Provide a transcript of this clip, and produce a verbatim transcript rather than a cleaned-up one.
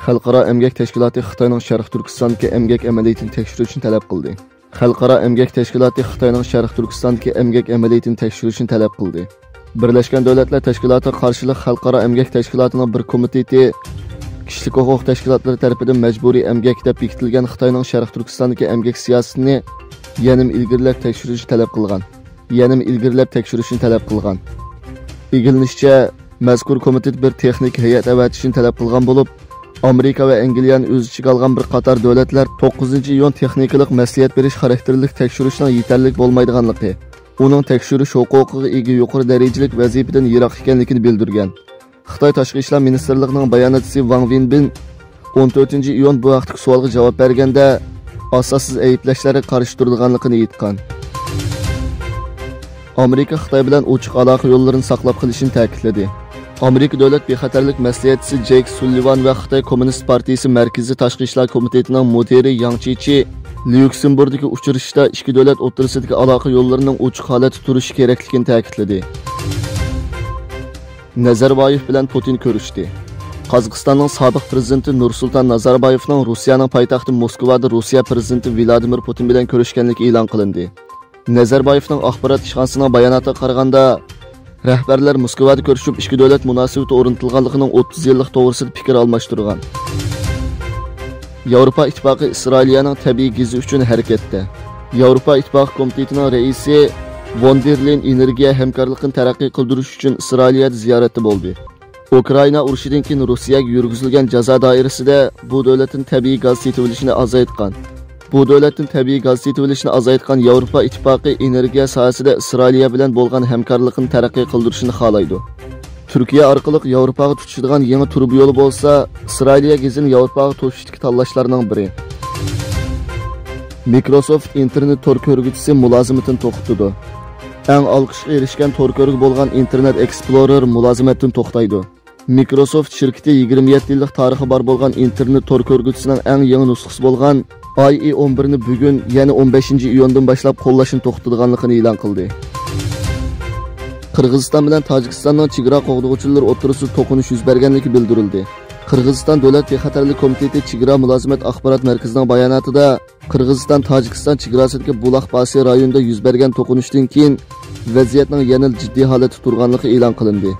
خەلقئارا ئەمگەك تەشكىلاتى خىتاينىڭ شەرقىي تۈركىستاندىكى ئەمگەك ئەمەلىيىتىنى تەكشۈرۈشنى تەلەپ قىلدى. خەلقئارا ئەمگەك تەشكىلاتى خىتاينىڭ شەرقىي تۈركىستاندىكى ئەمگەك ئەمەلىيىتىنى تەكشۈرۈشنى تەلەپ قىلدى. بىرلەشكەن دۆلەتلەر تەشكىلاتىغا قارشىلىق خەلقئارا ئەمگەك تەشكىلاتىنىڭ بىر كومىتېتى كىشىلىك ھوقۇق تەشكىلاتلىرى تەرىپىدىن مەجبۇرىي ئەمگەك دەپ بېكىتىلگەن خىتاينىڭ شەرقىي تۈركىستاندىكى ئەمگەك سىياسىتىنى يەنىمۇ ئىلگىرىلەپ تەكشۈرۈشنى تەلەپ قىلغان. يەنىمۇ ئىلگىرىلەپ تەكشۈرۈشنى تەلەپ قىلغان. ئىگىلىنىشىچە، مەزكۇر كومىتېت بىر تېخنىك ھەيئەت ئەۋەتىشنى تەلەپ قىلغان بولۇپ، ئامېرىكا ۋە ئەنگلىيەنى ئۆز ئىچىگە ئالغان بىر قاتار دۆلەتلەر توققۇزىنچى ئىيۇن تېخنىكىلىق مەسلىھەت بېرىش خاراكتېرلىك تەكشۈرۈشنىڭ يېتەرلىك بولمايدىغانلىقى، ئۇنىڭ تەكشۈرۈش ھوقۇقىغا ئىگە يۇقىرى دەرىجىلىك ۋەزىپىدىن يىراق ئىكەنلىكىنى بىلدۈرگەن. خىتاي تاشقى ئىشلار مىنىستىرلىقىنىڭ باياناتچىسى ۋاڭ ۋېنبىن ئون تۆتىنچى ئىيۇن بۇ ھەقتىكى سوئالغا جاۋاب بەرگەندە، ئاساسسىز ئەيىبلەشلەرگە قارشى تۇرىدىغانلىقىنى ئېيتقان. ئامېرىكا خىتاي بىلەن ئوچۇق ئالاقە يوللىرىنى ساقلاپ قېلىشىنى تەكىتلىدى. ئامېرىكا دۆلەت بىخەتەرلىك مەسلىھەتچىسى جېيك سۇللىۋان ۋە خىتاي كوممۇنىست پارتىيىسى مەركىزىي تاشقى ئىشلار كومىتېتىنىڭ مۇدىرى ياڭ چىچى ليۇكسېمبۇردىكى ئۇچرىشىشتا ئىككى دۆلەت ئوتتۇرىسىدىكى ئالاقە يوللىرىنىڭ ئوچۇق ھالەتتە تۇرۇشى كېرەكلىكىنى تەكىتلىدى. نەزەربايېف بىلەن پۇتىن كۆرۈشتى. قازاقىستاننىڭ سابىق پىرېزىدېنتى نۇرسۇلتان نازاربايېۋنىڭ روسىيەنىڭ پايتەختى موسكۋادا روسىيە پىرېزىدېنتى ۋلادىمىر پۇتىن بىلەن كۆرۈشكەنلىكى ئېلان قىلىندى. نەزەربايېۋنىڭ ئاخبارات ئىشخانىسىنىڭ باياناتىغا قارىغاندا، رەھبەرلەر موسكۋادا كۆرۈشۈپ، ئىككى دۆلەت مۇناسىۋىتى ئورنىتىلغانلىقىنىڭ ئوتتۇز يىللىق توغرىسىدا پىكىر ئالماشتۇرغان. ياۋروپا ئىتتىپاقى ئىسرائىلىيەنىڭ تەبىئىي گېزى ئۈچۈن ھەرىكەتتە. ياۋروپا ئىتتىپاقى كومىتېتىنىڭ رەئىسى ۋون دېر لېين ئېنېرگىيە ھەمكارلىقىنى تەرەققىي قىلدۇرۇش ئۈچۈن ئىسرائىلىيەدە زىيارەتتە بولدى. ئۇكرائىنا ئۇرۇشىدىن كېيىن روسىيەگە يۈرگۈزۈلگەن جازا دائىرىسىدە بۇ دۆلەتتىن تەبىئىي گاز سېتىۋېلىشنى ئازايتقان. بۇ دۆلەتتىن تەبىئىي گاز سېتىۋېلىشنى ئازايتقان ياۋروپا ئىتتىپاقى ئېنېرگىيە ساھەسىدە ئىسرائىلىيە بىلەن بولغان ھەمكارلىقىنى تەرەققىي قىلدۇرۇشنى خالايدۇ. تۈركىيە ئارقىلىق ياۋروپاغا تۇتىشىدىغان يېڭى تۇرۇبا يولى بولسا، ئىسرائىلىيە گېزىنى ياۋروپاغا توشۇشتىكى تاللاشلارنىڭ بىرى. مىكروسوفت ئىنتېرنېت تور كۆرگۈچىسى مۇلازىمىتىنى توختىتىدۇ. ئەڭ ئالقىشقا ئېرىشكەن تور كۆرگۈ بولغان ئىنتېرنېت ئېكسپلورېر مۇلازىمەتتىن توختايدۇ. مىكروسوفت شىركىتى يىگىرمە يەتتە يىللىق تارىخى بار بولغان ئىنتېرنېت تور كۆرگۈچىسىنىڭ ئەڭ يېڭى نۇسخىسى بولغان ئاي ئى ئون بىرنى بۈگۈن، يەنى ئون بەشىنچى ئىيۇندىن باشلاپ قوللاشنى توختىتىدىغانلىقىنى ئېلان قىلدى. قىرغىزىستان بىلەن تاجىكىستاننىڭ چېگرا قوغدىغۇچىلىرى ئوتتۇرىسىدا توقۇنۇش يۈز بەرگەنلىكى بىلدۈرۈلدى. قىرغىزىستان دۆلەت بىخەتەرلىك كومىتېتى چېگرا مۇلازىمەت ئاخبارات مەركىزىنىڭ باياناتىدا، قىرغىزىستان تاجىكىستان چېگراسىدىكى بۇلاق باسى رايونىدا يۈز بەرگەن توقۇنۇشتىن كېيىن، ۋەزىيەتنىڭ يەنىلا جىددىي ھالەتتە تۇرغانلىقى ئېلان قىلىندى.